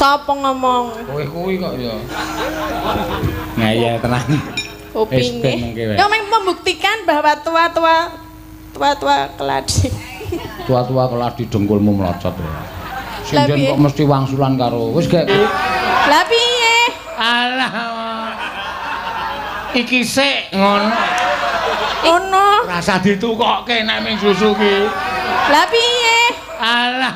Sapa ngomong? Kowe kuwi kok ya. Ngeyel tenan. Kupinge. Ya meng membuktikan bahwa tua-tua keladi. Tua-tua keladi dengkulmu melocot ya. Sinden kok mesti wangsulan karo. Wis gek. Lah piye? Alah. Iki sik ngono. Ngono. Rasa ditukokke nek ming susu ki. Lah piye? Alah.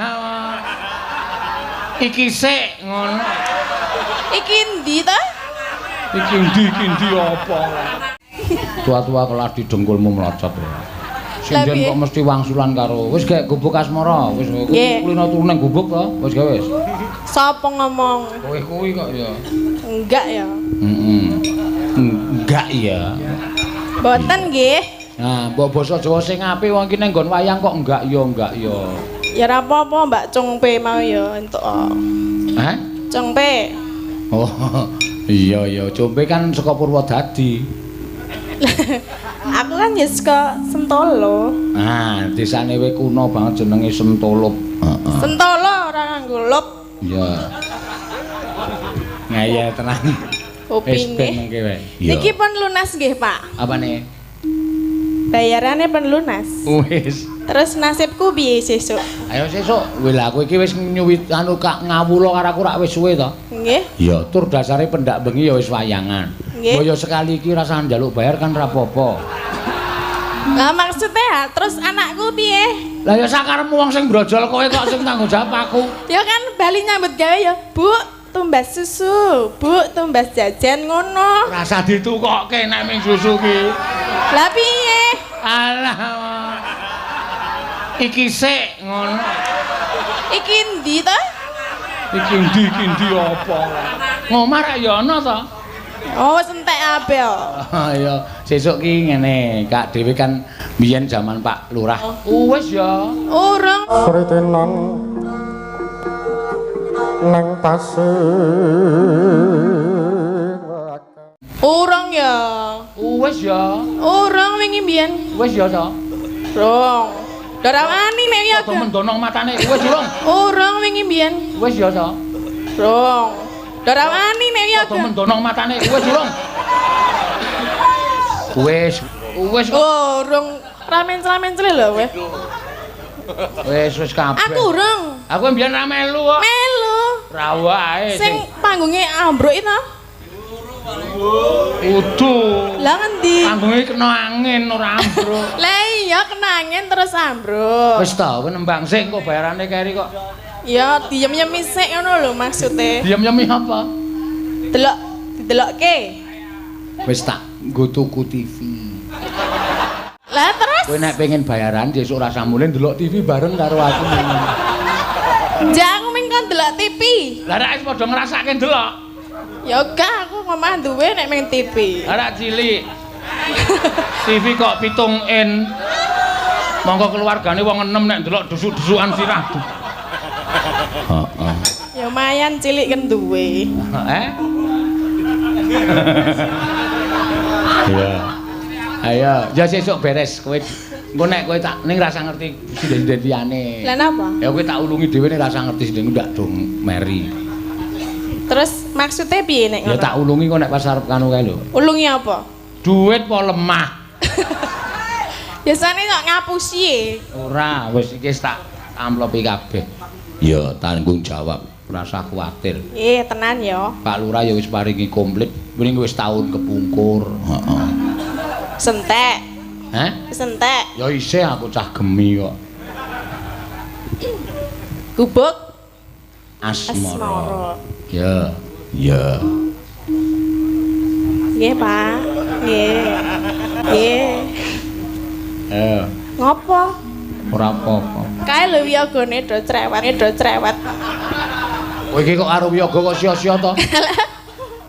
Iki sik ngono. Iki endi ta? Iki endi apa? Tua-tua keladi dengkulmu melocot ya. Sinden kok mesti wangsulan karo. Wis gek gubuk asmara, wis kulino turu ning gubuk to. Wis gek wis. Sapa ngomong? Kowe kuwi kok ya. Enggak ya. Heeh. Enggak ya. Mboten nggih. Nah, mbok basa Jawa sing apik wong iki ning nggon wayang kok enggak ya enggak ya. Ya ora apa-apa Mbak Cungpe mau ya entuk. Hah? Cungpe. Oh. Iya ya, Cungpe kan saka Purwodadi. Aku kan ya saka Sentolo. Nah, desane we kuno banget jenenge Sentolo. Heeh. Sentolo ora nganggo lop. Iya. Ngeyel tenan. Kupinge. Niki pun lunas nggih, Pak. Apane? Bayarane pun lunas. Wis. Terus nasibku piye sesuk? Ayo sesuk. Wih lah kowe iki wis nyuwit anu kak ngawula karo aku rak wis suwe to. Nggih. Ya, tur dasare pendak bengi ya wis wayangan. Nggih. Mbok ya sekali iki rasah njaluk bayar kan ra apa-apa. Lah maksudnya terus anakku piye? Lah ya sakarepmu wong sing brojol kowe kok sing tanggung jawab aku. Ya kan bali nyambut gawe ya, Bu, tumbas susu, Bu, tumbas jajan ngono. Rasah ditukokke nek ming susu ki. Lah piye? Alah. Iki sik ngono. Iki endi ta? Iki endi apa? Ngomah rak ya ana to? Oh, wis entek kabeh kok. Ya, sesuk ki ngene, Kak Dewi kan biyen jaman Pak Lurah. Oh. Wis ya. Urung. Kritenan nang pasir. Urung ya. Wis ya. Urung wingi biyen. Wis ya to. Urung. Ora wani nek ya. Padha mendonong matane. Wis urung. Urung wingi biyen. Wis ya to. Urung. Ora wani nek ya. Padha mendonong matane. Wis urung. Wis, wis. Urung ra mencla-mencle lho kowe. Wis wis kabeh. Aku urung. Aku mbiyen ra melu kok. Melu. Ra wae sing panggunge ambruk itu. Udu. Lah ngendi? Panggunge kena angin ora ambruk. Lah iya kena angin terus ambruk. Wis ta, kowe nembang sik engko bayarane keri kok. Ya diem-yemi sik ngono lho maksude. Diem-yemi apa? Delok, didelokke. Wis tak nggo tuku TV. Lah terus? Kowe nek pengen bayaran sesuk ora samule ndelok TV bareng karo aku. Ja aku ming kon delok TV. Lah nek wis padha ngrasake ndelok. Ya gak aku ngomah duwe nek ming TV. Lah rak cilik. TV kok 7 in. Monggo keluargane wong 6 nek ndelok dusuk-dusukan sirah. Heeh. Ya lumayan cilik kan duwe. Eh? Iya. Ayo, ya sesuk beres kowe. Engko nek kowe tak ning rasa ngerti sinden-sinden liyane. Lah napa? Ya kowe tak ulungi dhewe ning rasa ngerti sinden ndak dong meri. Terus maksudnya piye nek ngono? Ya tak ulungi kok nek pas arep kanu kae lho. Ulungi apa? Duit apa lemah? Biasane kok ngapusi e. Ora, wis iki tak amplopi kabeh. Ya tanggung jawab, rasa kuwatir. Nggih, tenan ya. Pak Lurah ya wis paringi komplit, mending wis tahun kepungkur. Heeh. Sentek. Hah? Sentek. Ya isih aku cah gemi kok. Gubuk Asmara. Ya, ya. Nggih, Pak. Nggih. Nggih. Ngopo? Ora apa-apa. Kae lho wiyogane do cerewet, do cerewet. Kowe iki kok karo wiyaga kok sia-sia to?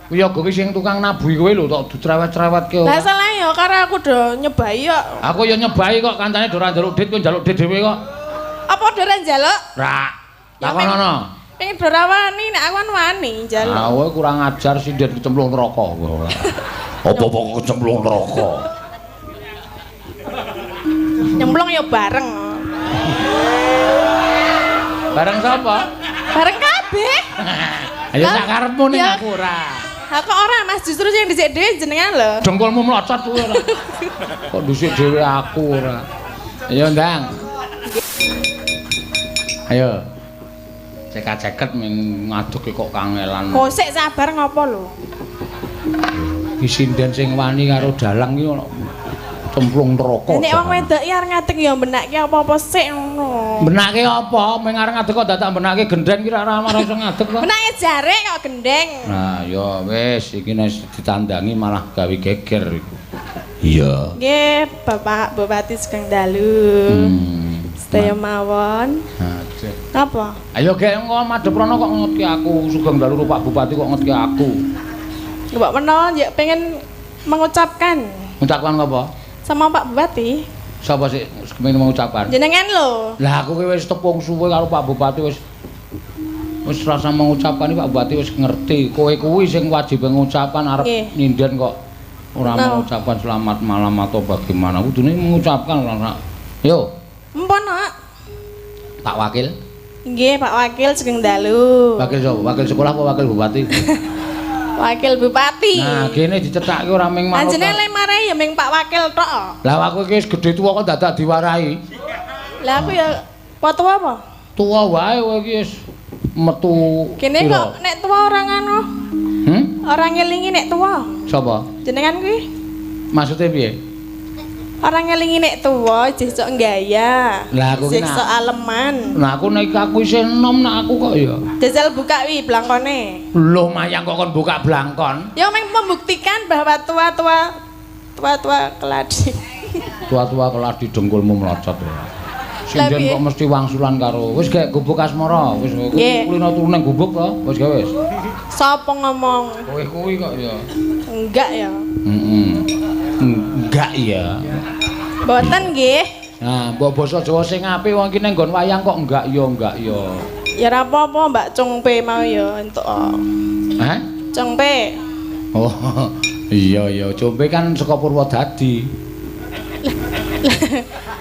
Wiyaga ki sing tukang nabuhi kowe lho tok dicerewet-cerewetke. Lah salah ya karo aku do nyebai kok. Aku ya nyebai kok kancane do ora njaluk dit kowe njaluk dit dhewe kok. Apa do ora njaluk? Ra. Takonono. Pengen do ora wani nek aku kan wani njaluk. Ah kowe kurang ajar sinden kecemplung neraka. Apa-apa kok kecemplung neraka. Nyemplung ya bareng. Bareng sapa? Bareng kabeh. Ayo sak karepmu ning aku ora. Ha kok ora Mas, justru sing dhisik dhewe jenengan lho. Dengkulmu mlocot kuwi ora. Kok dhisik dhewe aku ora. Ayo ndang. Ayo. Cekak-ceket min ngadeg kok kangelan. Kok sik sabar ngopo lho? Ki sinden sing wani karo dalang ki ono cemplung neraka. Nek wong wedok iki arep ngadeg ya benake apa-apa sik ngono. Benake apa? Meng arep ngadeg kok dadak benake gendeng ki ora iso ngadeg kok. Benake jarik kok gendeng. Nah, ya wis iki nek ditandangi malah gawe geger iku. Iya. Nggih, Bapak Bupati sugeng dalu. Sedaya mawon. Aduh. Napa? Ayo gek engko madhep rono kok ngetki aku, sugeng dalu Pak Bupati kok ngetki aku. Mbok menawa ya pengen mengucapkan. Mengucapkan apa? Sama Pak Bupati. Sapa sih pengen mengucapkan? Jenengan lho. Lah aku ki wis tepung suwe karo Pak Bupati wis rasa mengucapkan iki Pak Bupati wis ngerti. Kowe kuwi sing wajib mengucapkan arep nyinden kok ora mengucapkan selamat malam atau bagaimana. Kudune mengucapkan ora. Yo. Empon, Pak. Pak Wakil. Nggih, Pak Wakil sugeng dalu. Wakil sapa? Wakil sekolah apa wakil bupati? Wakil Bupati. Nah, kene dicethake ora ming manut. Anjene le marai ya ming Pak Wakil tok. Lah aku iki wis gedhe tuwa kok dadak diwarahi. Lah aku ya apa tuwa apa? Tuwa wae kowe iki wis metu. Kene kok nek tuwa ora ngono. Ora ngelingi nek tuwa. Sapa? Jenengan kuwi. Maksude piye? Ora ngelingi nek tuwa jeh sok gaya. Lah aku ki sok aleman. Lah aku nek aku isih enom nek aku kok ya. Jajal buka wi blangkone. Lho mayang kok kon buka blangkon? Ya meng membuktikan bahwa tua-tua keladi. Tua-tua keladi dengkulmu mlocot. Sinden kok mesti wangsulan karo. Wis gek gubuk asmara, wis kulino turu nang gubuk to, wis gawe wis. Sapa ngomong? Kowe kuwi kok ya. Enggak ya. Heeh. Enggak ya. Mboten nggih. Nah, mbok basa Jawa sing apik wong iki ning nggon wayang kok enggak ya enggak ya. Ya ora apa-apa Mbak Cungpe mau ya entuk. Hah? Cungpe. Oh, iya iya, Cungpe kan saka Purwodadi.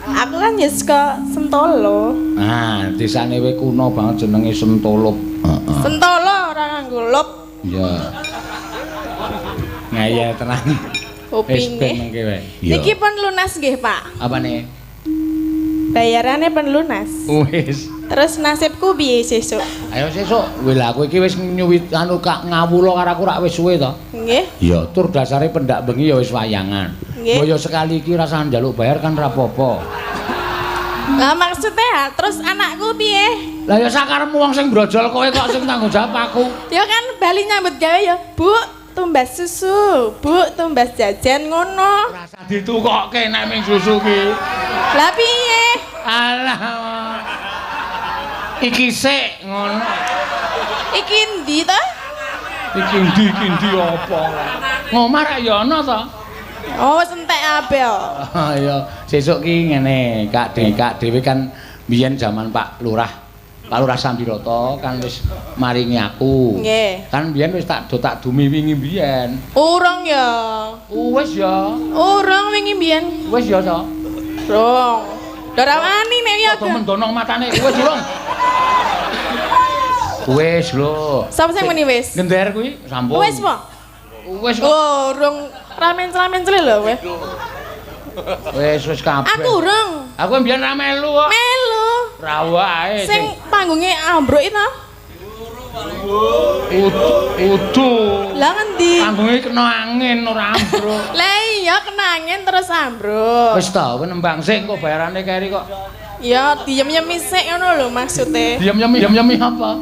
Aku kan ya saka Sentolo. Nah, desane we kuno banget jenenge Sentolo. Heeh. Sentolo ora nganggo lop. Iya. Ngeyel tenan. Kupinge. Niki pun lunas nggih, Pak. Apane? Bayarane pun lunas. Wis. Terus nasibku piye sesuk? Ayo sesuk. Wih lah kowe iki wis nyuwit anu kak ngawula karo aku rak wis suwe to. Nggih. Iya, tur dasare pendak bengi ya wis wayangan. Nggih. Mbok ya sekali iki rasah njaluk bayar kan ra apa-apa. Lah maksudnya terus anakku piye? Lah ya sakarepmu wong sing brojol kowe kok sing tanggung jawab aku. Ya kan bali nyambut gawe ya, Bu. Tumbas susu, Bu, tumbas jajan ngono. Rasa ditukokke nek ming susu ki. Lah piye? Alah. Iki sik ngono. Iki endi to? Iki endi apa? Ngomah rak ya ana to? Oh, wis entek kabeh kok. Ya, sesuk ki ngene, Kak Dewi kan biyen jaman Pak Lurah. Pak Lurah Sambiroto kan wis maringi aku. Nggih. Kan biyen wis tak do tak dumi wingi biyen. Urung ya. Wis ya. Urung wingi biyen. Wis ya to. Urung. Ora wani nek ya. Padha mendonong matane. Wis urung. Wis lho. Sapa sing muni wis? Gender kuwi sampun. Wis po? Wis kok. Urung ramen-ramen lho kowe. Wis wis kabeh. Aku urung. Aku mbiyen ra melu kok. Melu. Ra wae sing panggunge ambruk itu. Udu. Lah ngendi? Panggunge kena angin ora ambruk. Lah iya kena angin terus ambruk. Wis ta, kowe nembang sik kok bayarane keri kok. Ya diem-yemi sik ngono lho maksude. Diem-yemi apa?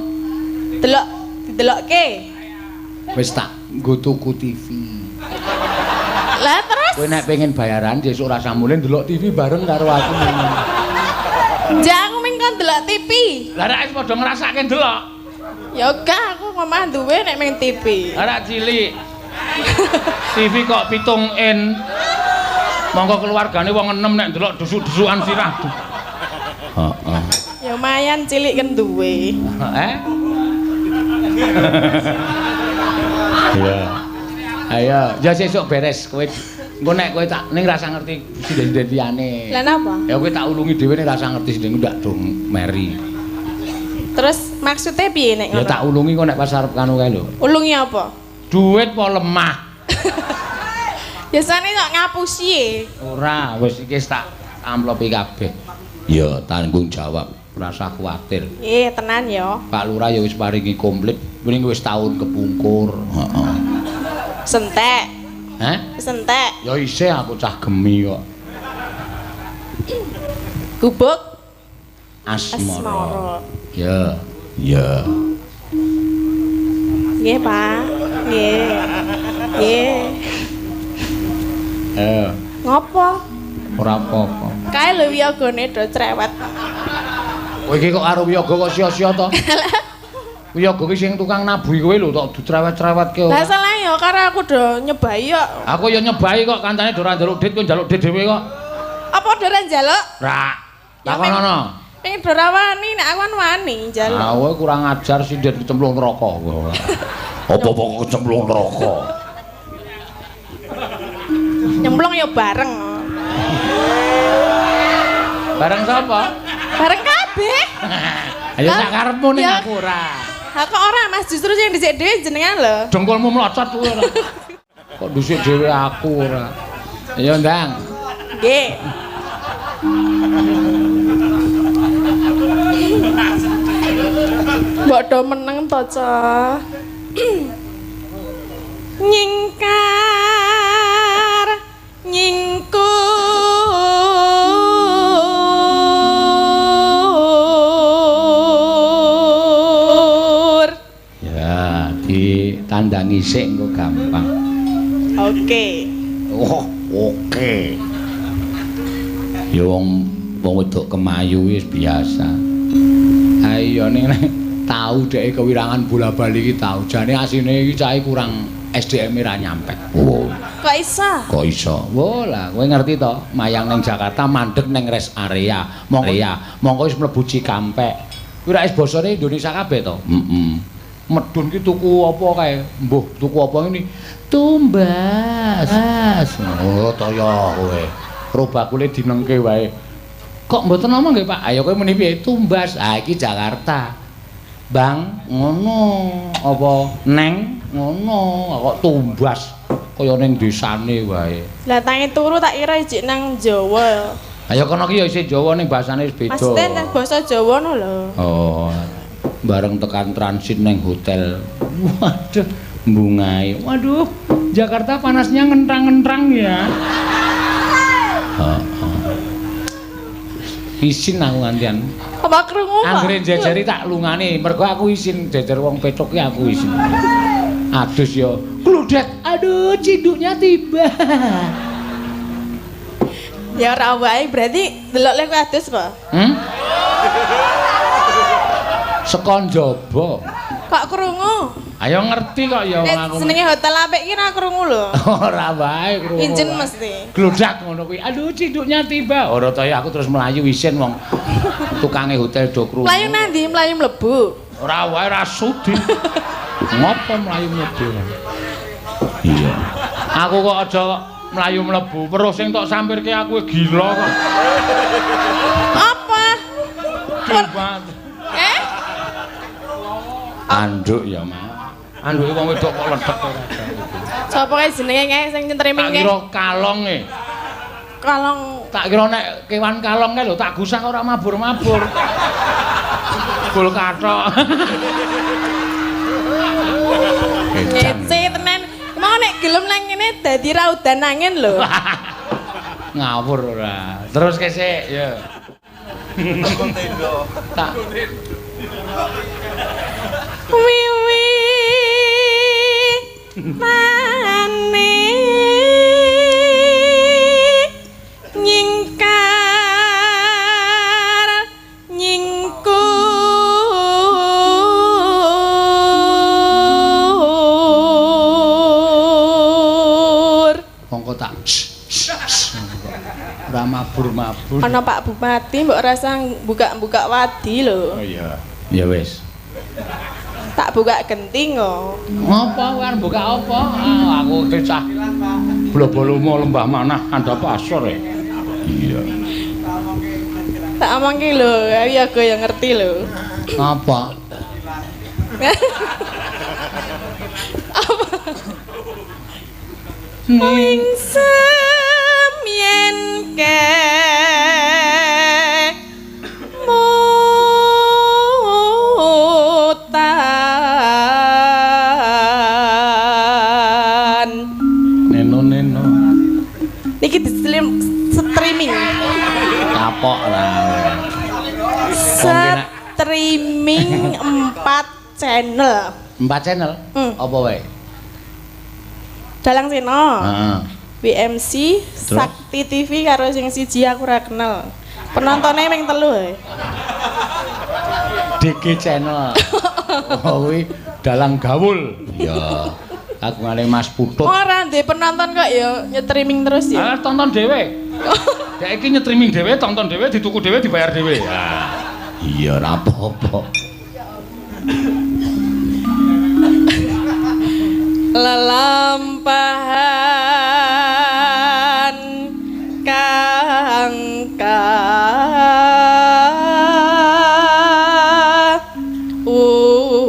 Delok, didelokke. Wis tak nggo tuku TV. Lah terus? Kowe nek pengen bayaran sesuk ora samule ndelok TV bareng karo aku. Jak aku ming kon delok TV. Lah rak wis padha ngrasake ndelok. Ya gak aku ngomah duwe nek ming TV. Lah rak cilik. TV kok 7 in. Monggo keluargane wong 6 nek ndelok dusuk-dusukan sirah. Heeh. Ya lumayan cilik kan duwe. Eh? Iya. Ayo, ya sesuk beres kowe. Engko nek kowe tak ning rasa ngerti sinden liyane. Lah napa? Ya kowe tak ulungi dhewe ning rasa ngerti sinden ndak dong meri. Terus maksudnya piye nek ngono? Ya tak ulungi kok nek pas arep kanu kae lho. Ulungi apa? Duit apa lemah? Biasane kok ngapusi e. Ora, wis iki tak amplopi kabeh. Ya tanggung jawab, ora usah kuwatir. Nggih, tenan ya. Pak Lurah ya wis paringi komplit, mending wis tahun kepungkur. Heeh. Sentek. Hah? Sentek. Ya isih aku cah gemi kok. Gubuk Asmara. Ya, ya. Nggih, Pak. Nggih. Nggih. Ngopo? Ora apa-apa. Kae lho wiyogone do cerewet. Kowe iki kok karo wiyaga kok sia-sia to? Wiyaga ki sing tukang nabuhi kowe lho tok dicerewet-cerewetke. Lah salah ya karo aku do nyebai kok. Aku ya nyebai kok kancane do ora njaluk dhit kowe njaluk dhit dhewe kok. Apa do ora njaluk? Ora. Takonono. Pengen do ora wani nek aku kan wani njaluk. Ah kowe kurang ajar sinden kecemplung neraka. Apa-apa kok kecemplung neraka. Nyemplung ya bareng. Bareng sapa? Bareng kabeh. Ayo sak karepmu ning aku ora. Ha kok ora Mas, justru sing dhisik dhewe jenengan lho. Dengkulmu mlocot kuwi ora. Kok dhisik dhewe aku ora. Ayo ndang. Nggih. Mbok do meneng to, Cah. Nyingkar nyingkur. Ya, ditandangi sik engko gampang. Oke. Oh, oke. Ya wong wedok kemayu wis biasa. Ayo ning tau dhek kewirangan bola-bali iki tau. Jane asine iki cahe kurang SDM ra nyampe. Oh. Kok iso? Kok iso? Wo lah, kowe ngerti to, mayang ning Jakarta mandeg ning rest area. Mongko wis mlebu Cikampek. Kuwi ra wis basane Indonesia kabeh to? Heeh. Medun ki tuku apa kae? Mbuh, tuku apa ngene? Tumbas. Oh, toyo kowe. Robakule dinengke wae. Kok mboten ngomong nggih, Pak? Ayo kowe muni piye? Tumbas. Ah iki Jakarta. Bang, ngono. Apa neng ngono, kok tumbas kaya ning desane wae. Lah tangi turu tak kira ijik nang Jawa. Ayo kono ki ya isih Jawa ning basane wis beda. Maksudnya nang basa Jawa no lho. Oh. Bareng tekan transit neng hotel. Waduh, bungai. Waduh, Jakarta panasnya ngentrang-ngentrang ya. Heeh. Isin aku ngantian. Apa krungu, Pak? Anggere jejeri tak lungane, mergo aku isin jejer wong petuk ki aku isin. Adus ya. Kludek. Aduh, cinduknya tiba. Ya ora wae, berarti delok lek adus, Pak. Hmm? Saka njaba. Kok krungu? Ayo ngerti kok ya wong aku. Senenge hotel apik ki ora krungu lho. Ora wae krungu. Injen mesti. Gludak ngono kuwi. Aduh, cinduknya tiba. Ora ta ya aku terus mlayu isin wong tukange hotel do krungu. Mlayu nandi? Mlayu mlebu. Ora wae ora sudi. Ngopo mlayu mlebu? Iya. Aku kok aja mlayu mlebu, weruh sing tok sampirke aku gila kok. Apa? Eh? Anduk ya, Mas. Anduke wong wedok kok ledek ora. Sapa kae jenenge kae sing nyetreming kae? Tak kira kalong e. Kalong. Tak kira nek kewan kalong kae lho tak gusah ora mabur-mabur. Gol kathok. Ngece tenan. Mau nek gelem nang ngene dadi ra udan angin lho. Ngawur ora. Terus kesik ya. Tak. Wiwi mane nyingkar nyingkur. Mongko tak ora mabur-mabur. Ana Pak Bupati mbok rasa buka-buka wadi lho. Oh iya. Ya wis. Tak buka genting kok. Ngopo kan buka apa? Ah, aku cah blobolomo lembah manah andhap asor e. Iya. Tak omongke lho, ya aku yang ngerti lho. Apa? Apa? Ning semien ke mutan. Neno neno. Niki di streaming. Kapok lah. Streaming 4 channel. 4 channel? Apa wae? Dalang Seno. Heeh. WMC, terus? Sakti TV karo sing siji aku ora kenal. Penontonnya ming 3 ae. DG channel. Oh kuwi dalang gawul. Iya. Kagungane Mas Putut. Ora ndek penonton kok ya nyetriming terus ya. Alah tonton dhewe. Dek iki nyetriming dhewe, tonton dhewe, dituku dhewe, dibayar dhewe. Iya ora apa-apa. Lelampahan kang uri.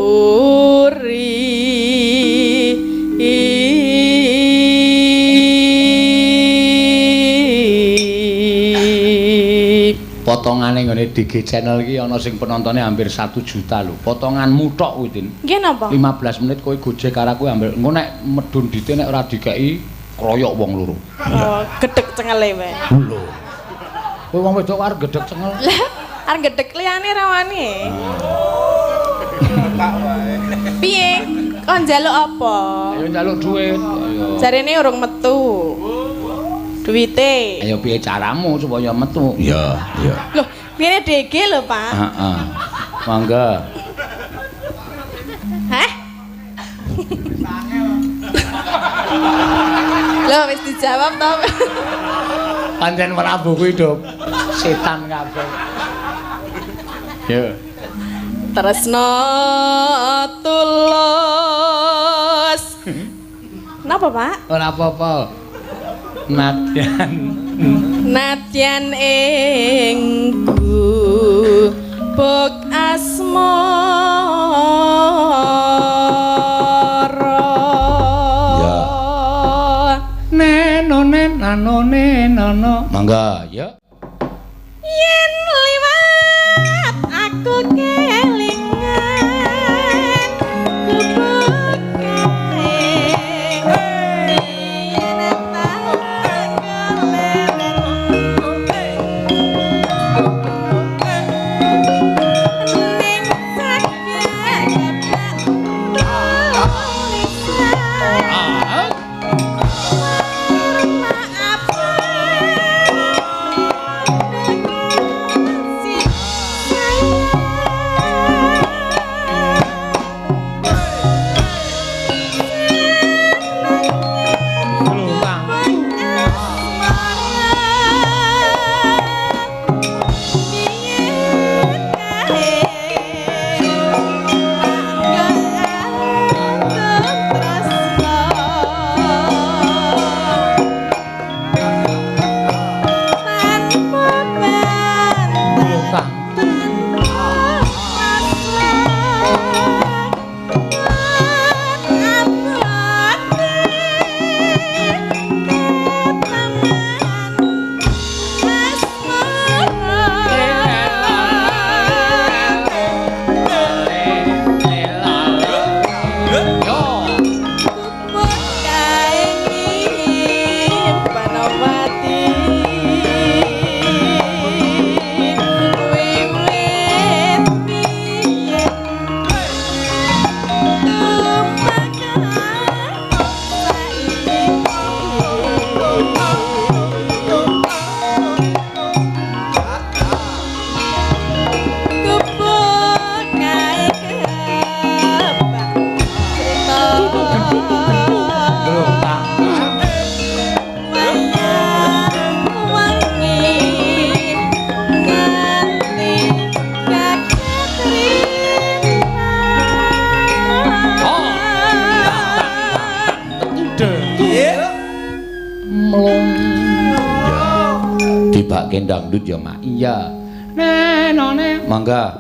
Potongane nggone DG channel iki ana sing penontonnya hampir 1 juta lho. Potonganmu tok kuwi, Tin. Nggih napa? 15 menit kowe gojek karo aku ambil. Engko nek medun dite nek ora dikeki kroyok wong loro. Oh, gedhek cengele wae. Lho. Kowe wong wedok arep gedhek cengel. Lah, arep gedhek liyane ra wani. Piye? Kon njaluk apa? Ayo njaluk duit. Ayo. Jarene urung metu. Duwite. Ayo piye caramu supaya metu? Iya, iya. Loh, ngene DG lho, Pak. Heeh. Mangga. Hah? Loh, wis dijawab to. Pancen Prabu kuwi do setan kabeh. Yo. Tresno tulus. Napa, Pak? Ora apa-apa. Nadyan nadyan ing gubuk asmara. Ya. Neno nen nano neno. Mangga ya. Yen liwat aku kelingan gubuk kae. Dibake dangdut ya, Mak. Iya. Nenone. Mangga.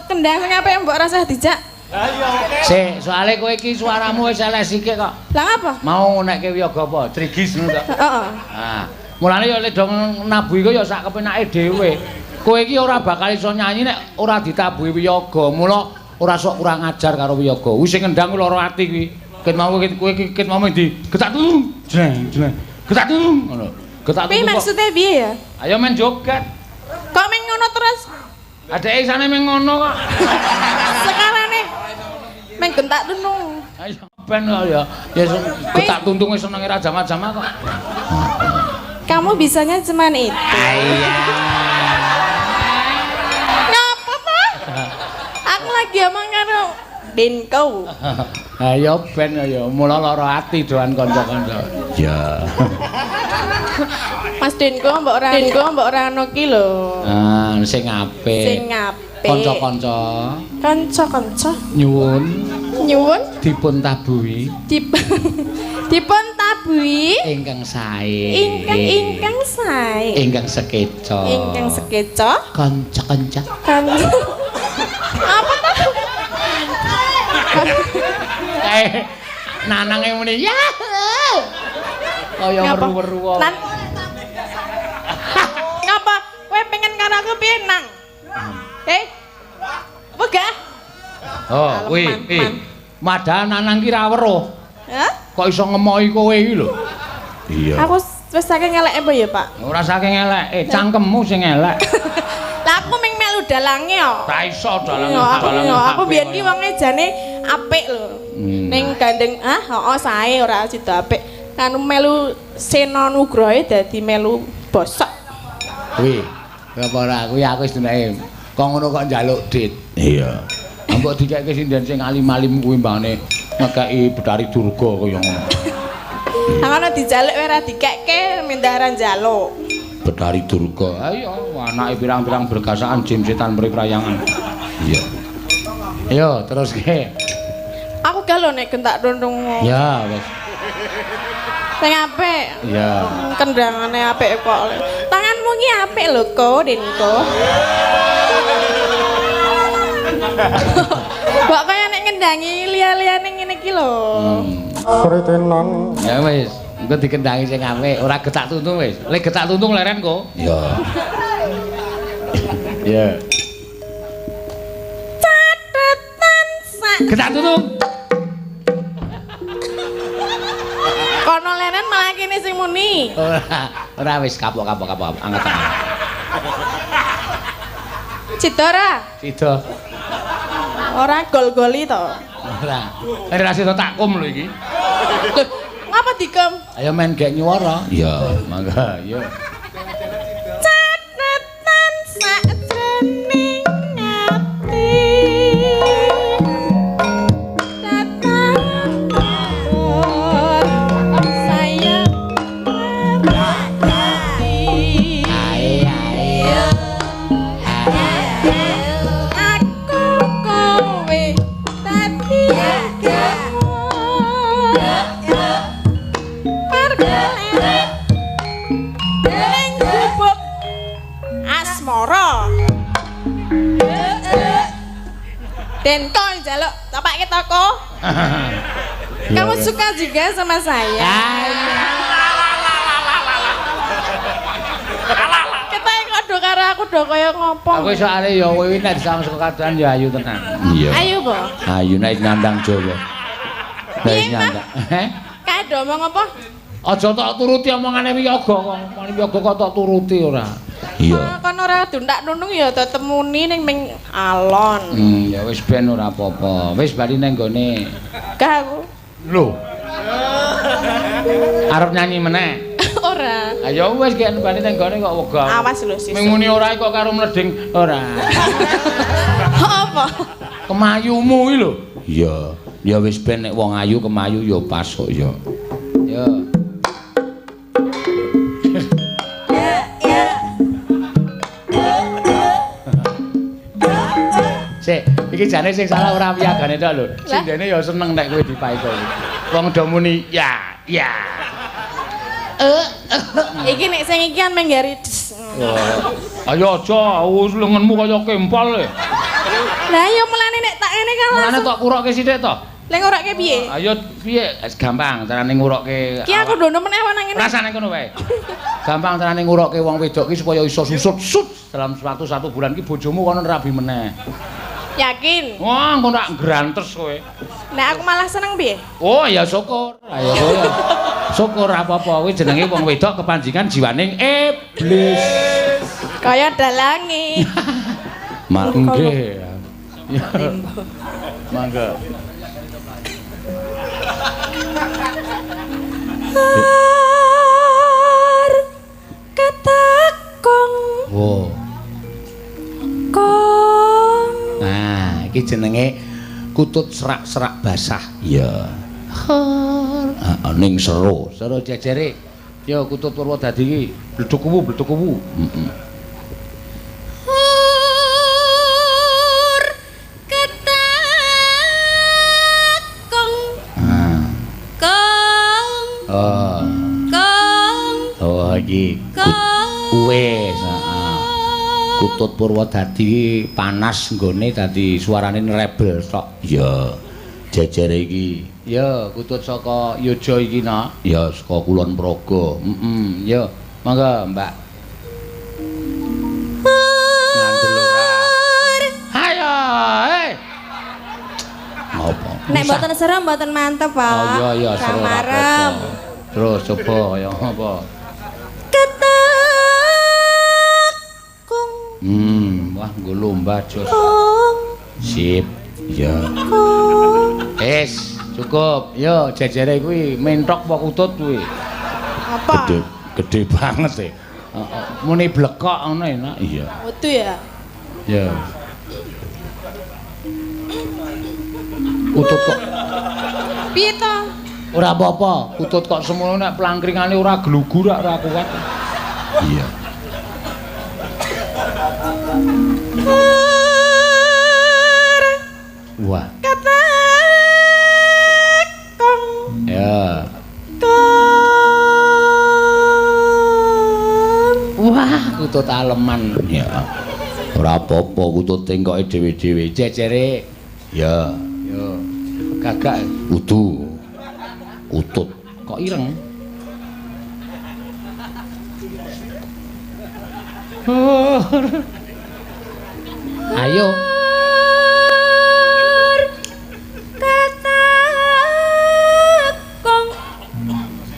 Kendang sing apik mbok rasah dijak. Sik, soale kowe iki suaramu wis elek sikik kok. Lah ngapa? Mau ngonekke wiyaga apa? Trigis ngono to. Heeh. Ah, mulane ya lek do nabuh iku ya sak kepenake dhewe. Kowe iki ora bakal iso nyanyi nek ora ditabuhi wiyaga. Mula ora sok kurang ajar karo wiyaga. Wis sing ngendang kuwi lara ati kuwi. Ket mau kowe iki ket mau ndi? Getak tulung. Jreng, jreng. Getak tulung ngono. Getak tulung. Piye maksude piye ya? Ayo men joget. Kok men ngono terus? Adeke isane meng ngono kok. Sekarane meng gentak tuntung. Ayo ben kok ya. Ya getak tuntunge senenge ra jama-jama kok. Kamu bisanya cuman itu. Iya. Ngapa ta? Aku lagi omong karo Denko. Ayo ben ya mula lara ati doan kanca-kanca. Ya. Mas Denko mbok ora Denko mbok ora ono ki lho. Ah, sing apik. Sing apik. Kanca-kanca. Kanca-kanca. Nyuwun. Nyuwun dipun tabuhi. Dipun tabuhi ingkang sae. Ingkang sae. Ingkang sekeca. Ingkang sekeca. Kanca-kanca. Kanca. Apa ta? Kae nanange muni ya. Kaya weru-weru wae. Ngapa? Kowe pengen karo aku piye nang? Eh? Wegah? Oh, kuwi. Madahal nanang ki ra weruh. Hah? Kok iso ngemohi kowe iki lho? Iya. Aku wis saking eleke apa ya, Pak? Ora saking eleke, cangkemmu sing elek. Lah aku ming melu dalange kok. Ra iso dalange. Aku biyen ki wonge jane apik lho. Ning gandeng ah heeh sae ora sida apik. Anu melu Sena Nugroho dadi melu bosok. Kuwi apa ora kuwi aku wis dunake. Kok ngono kok njaluk dit. Iya. Mbok dikeke sinden sing alim-alim kuwi mbane ngekeki Betari Durga kaya ngono. Ha ngono dijaluk ora dikeke mindaran njaluk. Betari Durga. Ayo anake pirang-pirang bergasaan jim setan mri prayangan. Iya. Ayo teruske. Aku gak lho nek gentak tuntung. Ya wis. Sing apik. Iya. Kendangane apik kok. Tanganmu ki apik lho, Ko, Denko. Kok kaya nek ngendangi liya-liyane ngene iki lho. Pritenan. Ya wis, engko dikendangi sing apik, ora getak tuntung wis. Lek getak tuntung leren kok. Iya. Iya. Catetan sak. Getak tuntung. Kono leren malah kene sing muni. Ora, ora wis kapok-kapok kapok angkat tangan. Cida ora? Cida. Ora gol-goli to. Ora. Ora sida takkum lho iki. Lho, ngapa dikum? Ayo men gek nyuwara. Iya, mangga, iya. Catetan sakjroning ati. Denko njaluk tapake toko. Kamu suka juga sama saya? Kita kok do karo aku do kaya ngopo. Aku soalé ya kowe nek disawang saka kadohan ya ayu tenan. Iya. Ayu po? Ayu nek nyandang Jawa. Nek nyandang. Heh? Kae do omong apa? Aja tok turuti omongane wiyaga kok. Omongane wiyaga kok tok turuti ora. Iya. Kon ora duntak nunung ya tetep muni ning ming alon. Ya wis ben ora apa-apa. Wis bali nang gone. Gak aku. Lho. Arep nyanyi meneh? Ora. Ayo wis gek bali nang gone kok wegah. Awas lho sesuk. Ming muni ora kok karo mleding ora. Apa? Kemayumu iki lho. Iya. Ya wis ben nek wong ayu kemayu ya pas kok ya. Ya. Ya, ya. Sik, iki jane sing salah ora piyagane tok lho. Sindene ya seneng nek kowe dipaito. Wong do muni ya, ya. Iki nek sing iki kan menggari des. Ayo aja, lengenmu kaya kempal e. Lah ya mulane nek tak ngene kan Mulane tok kurokke sithik to. Lah ngurokke piye? Ayo piye? Gampang carane ngurokke. Ki aku ndono meneh wae nang ngene. Rasane ngono wae. Gampang carane ngurokke wong wedok ki supaya iso susut sut dalam waktu 1 bulan ki bojomu kono rabi meneh. Yakin? Wah, engko tak grantes kowe. Nek aku malah seneng piye? Oh, ya syukur. Ayo kowe. Syukur apa-apa kuwi jenenge wong wedok kepanjingan jiwaning iblis. Kaya dalange. Nggih. Mangga. Ketakong. Wo. Kong. Nah, iki jenenge kutut serak-serak basah. Iya. Heeh, ning seru. Seru jejere. Ya kutut Purwodadi iki bleduk kuwu, bleduk kuwu. Heeh. Ketakong. Ah. Kong. Oh. Kong. Oh, iki wis, heeh. Kutut Purwodadi panas nggone dadi suarane rebel tok. Iya. Jejere iki. Ya, kutut saka Yojo iki, Nak. Ya, saka Kulon Progo. Heeh, ya. Mangga, Mbak. Ngandel ora. Hayo, hei. Ngopo? Nek mboten serem mboten mantep, Pak. Oh iya iya, seru ora apa-apa. Terus coba kaya apa? Ketakung. Wah nggo lomba jos. Sip. Ya. Wis, cukup. Yo jejere kuwi mentok apa kutut kuwi? Apa? Gede, gede banget e. Heeh. Muni blekok ngono enak. Iya. Metu ya. Ya. Kutut kok. Piye to? Ora apa-apa, kutut kok semono nek plangkringane ora glugu rak ora kuat. Iya. Wah. Ketakong. Ya. Kong. Wah, kutut aleman. Ya. Ora apa-apa kutut tengkoke dhewe-dhewe. Jejere. Ya. Ya. Gagak udu. Kutut kok ireng. Ayo. Ketakong.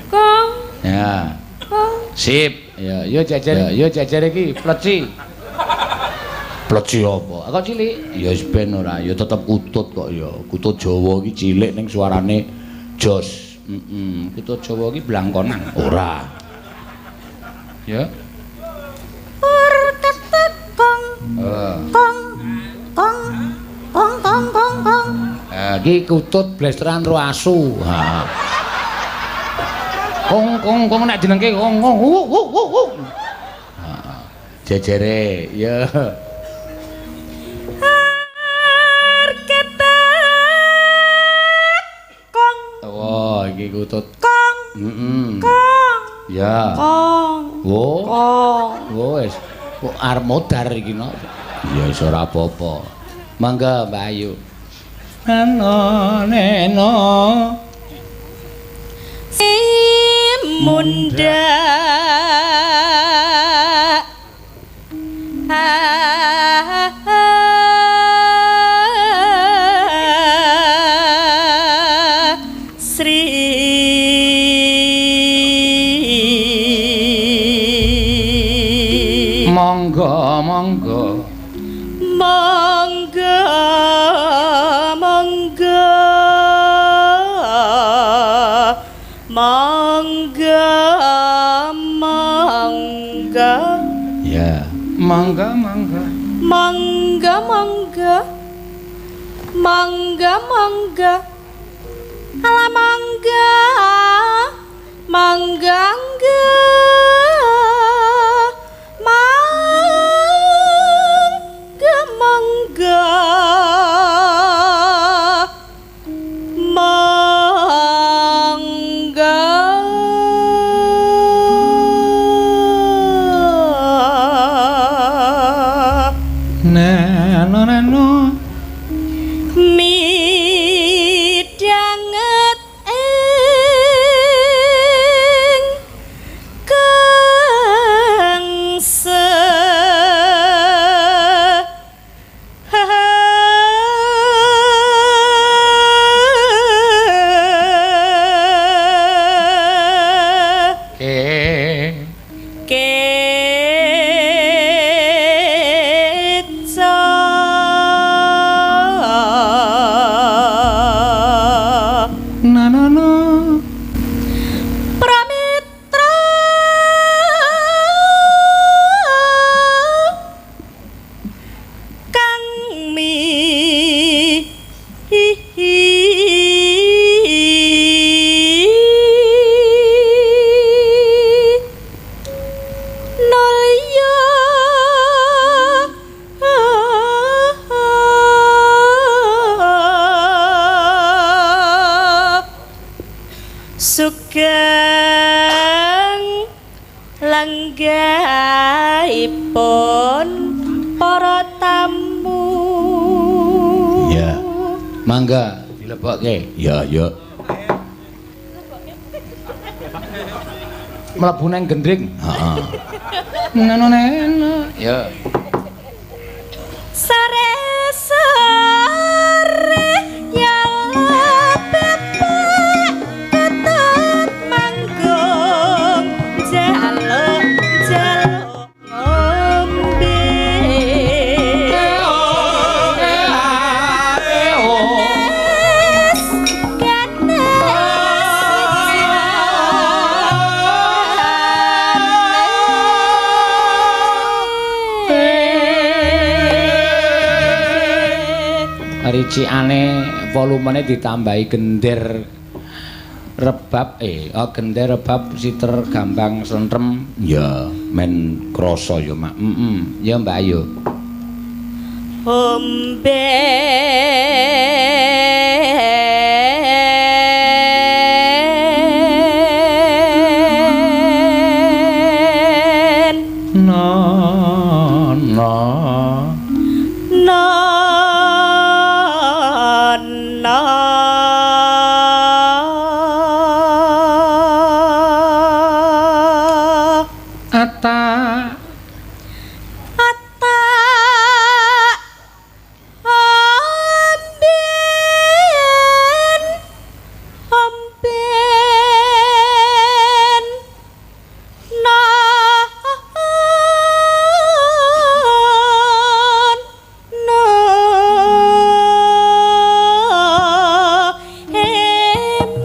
Kong. Ya. Kong. Sip. Ya, yo jejer, yo jejer iki pleci. Pleci apa? Kok cilik? Ya wis ben ora, ya tetep kutut kok ya. Kutut Jawa iki cilik ning suarane jos. Heeh, kutut Jawa iki blangkonan. Ora. Ya. Ketakong. Heeh. Kong. Kong. Kong kong kong kong. Iki kutut blesteran ro asu. Ha. Kong kong kong nek jenengke kong kong hu hu hu hu. Ha. Jejere, ya. Ketakong. Oh, iki kutut. Kong. Heeh. Kong. Ya. Kong. Wo. Kong. Wes. Kok arep modar iki no. Ya wis ora apa-apa. Mangga Mbak Ayu. Neno neno. Munda. Sri. Mangga mangga. Ala mangga. Mangga mangga. Mangga mangga. Mangga. Neno neno Midhanget ing kangse ke keca nano no Pramitra kang mi nolya sugeng lenggahipun para tamu. Ya. Mangga dilebokke. Ya, ya. Mlebu nang gendring. Heeh. Neno neno. Ya. Sare sare nyala bebek ketut manggung jaluk jaluk ngombe. Ganes ganes Ricikane volumene ditambahi gender rebab gender rebab siter gambang slentrem. Ya, men krasa ya, Mak. Heeh. Ya, Mbak Ayu. Ombe No no no no ata ata omben omben non no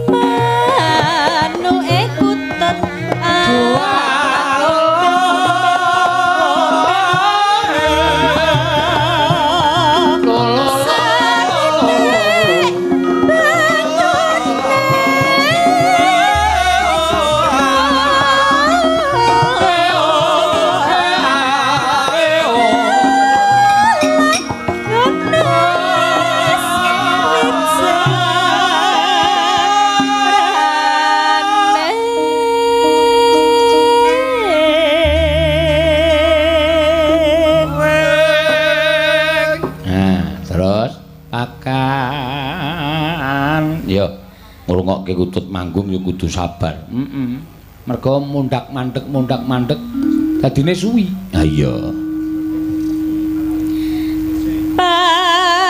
emanu ekutet Nah, terus pakan ya ngrungokke kutut manggung ya kudu sabar. Heeh. Mergo mundak mandek dadine suwi. Ha iya. Pakan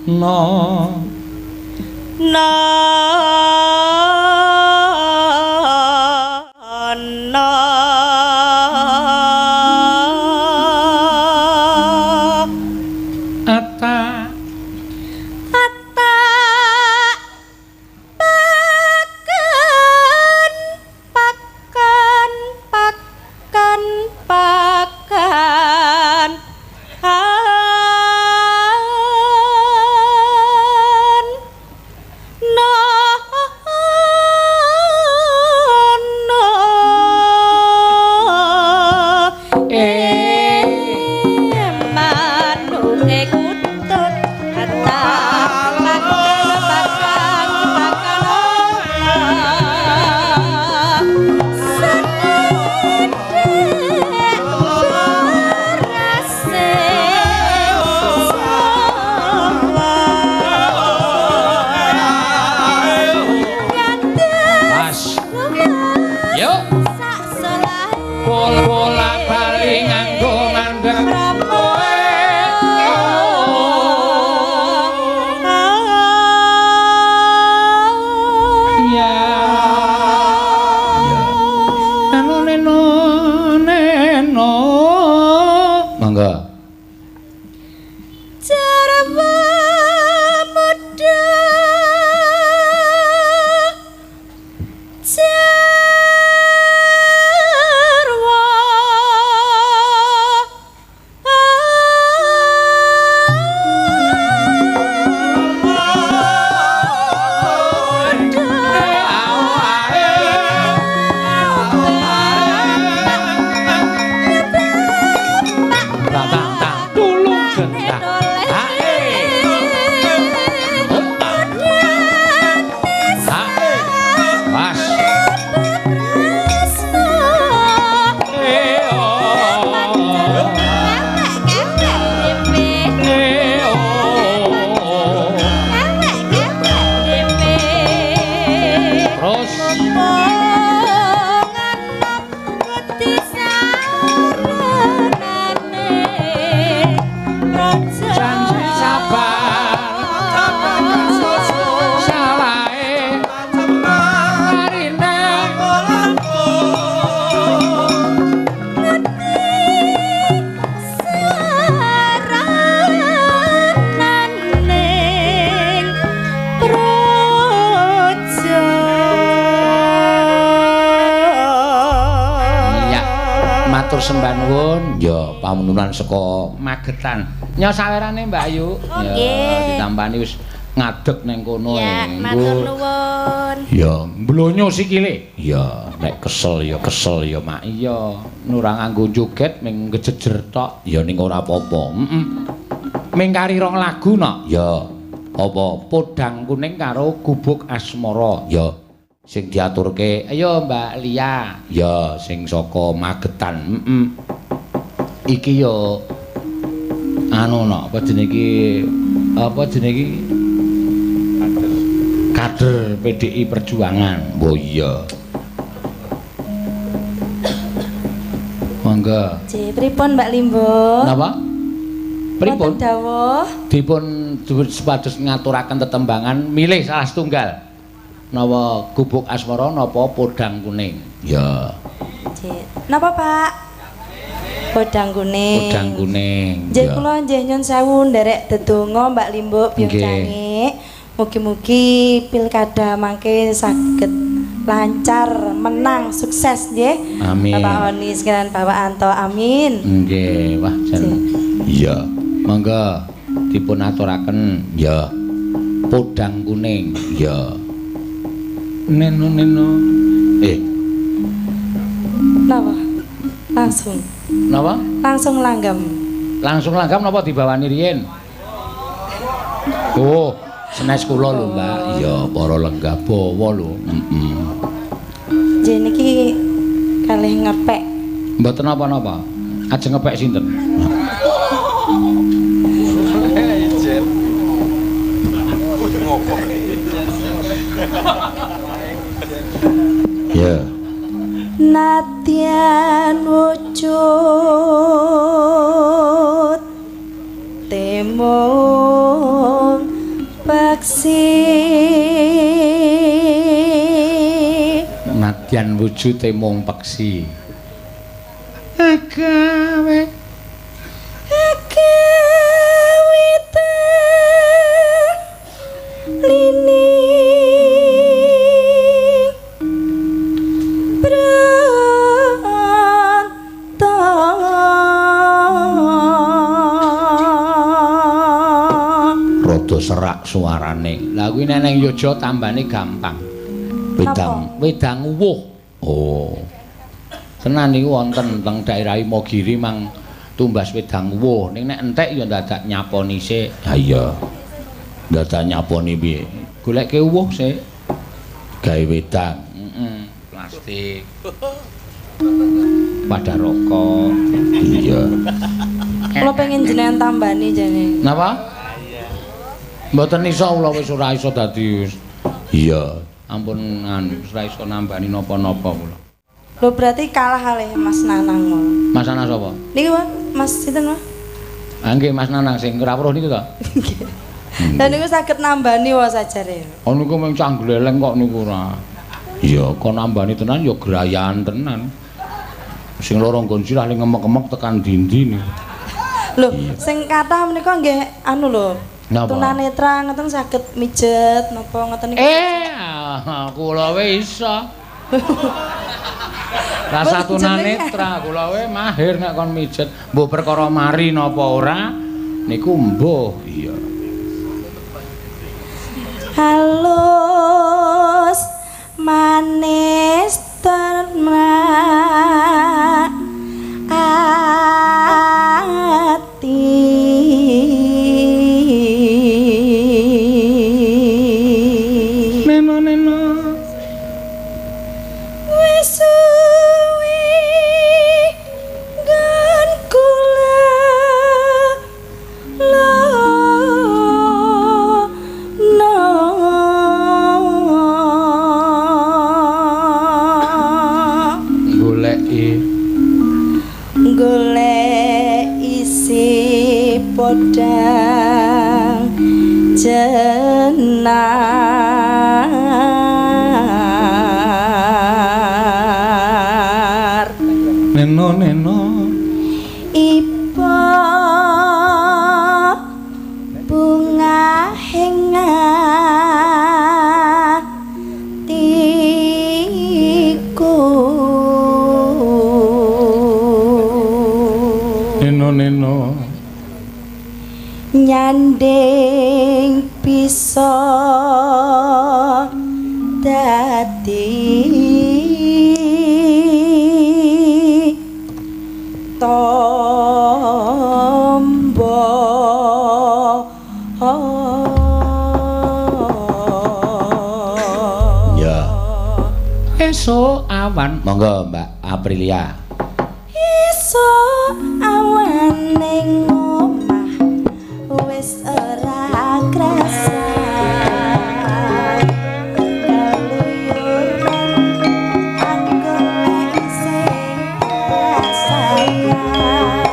No no no ata Was. Yuk. Bola bali nganggo mandek. Ya. Anu neno neno. Mangga. Sembah nuwun ya pamununan saka Magetan. Nya sawerane Mbak Ayu. Oh, ya ditampani wis ngadeg ning kono. Ya, matur nuwun. Ya mblonyo sikile. Ya nek kesel ya kesel ya Mak. Iya, ora nganggo joget ming ngejejer tok. Ya ning ora apa-apa. Heeh. Ming kari rong lagu no. Ya. Apa Podang Kuning karo Gubuk Asmara. Ya. Sing diaturke ayo Mbak Lia. Ya sing saka Magetan. Heeh. Iki yo anu no, apa jenenge iki? Apa jenenge iki? Kader PDI Perjuangan. Oh iya. Monggo. Nggih, pripun Mbak Limbo? Napa? Pripun? Dawuh. Dipun supados ngaturaken tetembangan milih salah setunggal. Napa Gubuk Asmara napa Podang Kuning? Ya. Nggih. Napa, Pak? Podang Kuning. Podang Kuning. Nggih, kula nggih nyun sewu nderek dedonga Mbak Limbo Biyung Cangik. Mugi-mugi pilkada mangke saged lancar, menang, sukses nggih. Amin. Bapak Oni sekalian Bapak Anto, amin. Nggih, wah jan. Iya. Monggo dipun aturaken ya. Podang Kuning. Ya. Neno neno. Napa? Langsung. Napa? Langsung langgam. Langsung langgam napa dibawani riyin? Oh, senes kula lho, Mbak. Iya, para lenggah bawa lho. Heeh. Nggih niki kalih ngepek. Mboten napa-napa. Ajeng ngepek sinten? Ya. Nadyan wujud temung peksi. Nadyan wujud temung peksi. Agawe agawe lini serak suarane. Lah kuwi nek nang Yogya tambane gampang. Wedang, wedang uwuh. Oh. Tenan niku wonten teng daerah Imogiri mang tumbas wedang uwuh. Ning nek entek ya dadak nyaponi sik. Ha iya. Dadak nyaponi piye? Goleke uwuh sik. Gawe wedang. Heeh, plastik. Pada rokok. Iya. Kula pengen jenengan tambani jane. Napa? Mboten iso kula wis ora iso dadi. Iya, Ampun anu ora iso nambani napa-napa kula. Lho berarti kalah kalih Mas Nanang. Mas Nanang sapa? Niki Mas sinten, Mas? Ah nggih Mas Nanang sing ora weruh niku to. Nggih. Lah niku saged nambani wae sajare. Oh niku mung cah gleleng kok niku ora. Iya, kok nambani tenan ya grayan tenan. Sing loro nggon sirah le ngemek-emek tekan dindi niku. Lho, sing kathah menika nggih anu lho. Tunanetra ngoten saged mijet napa ngoten niku. Kula we iso. Rasa tunanetra kula we mahir nek kon mijet. Mbuh perkara mari napa ora niku mbuh. Iya. Halus manis terma ati neno neno wis suwi nggon kula golek isi podang jenar neno neno iba bunga hingatiku neno neno nyanding bisa dadi tombo. Ya esuk awan monggo Mbak Aprilia. Esuk awan ning omah wis ora krasa keluyuran aku sing sayang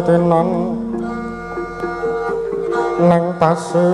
Kritinan nang pasir.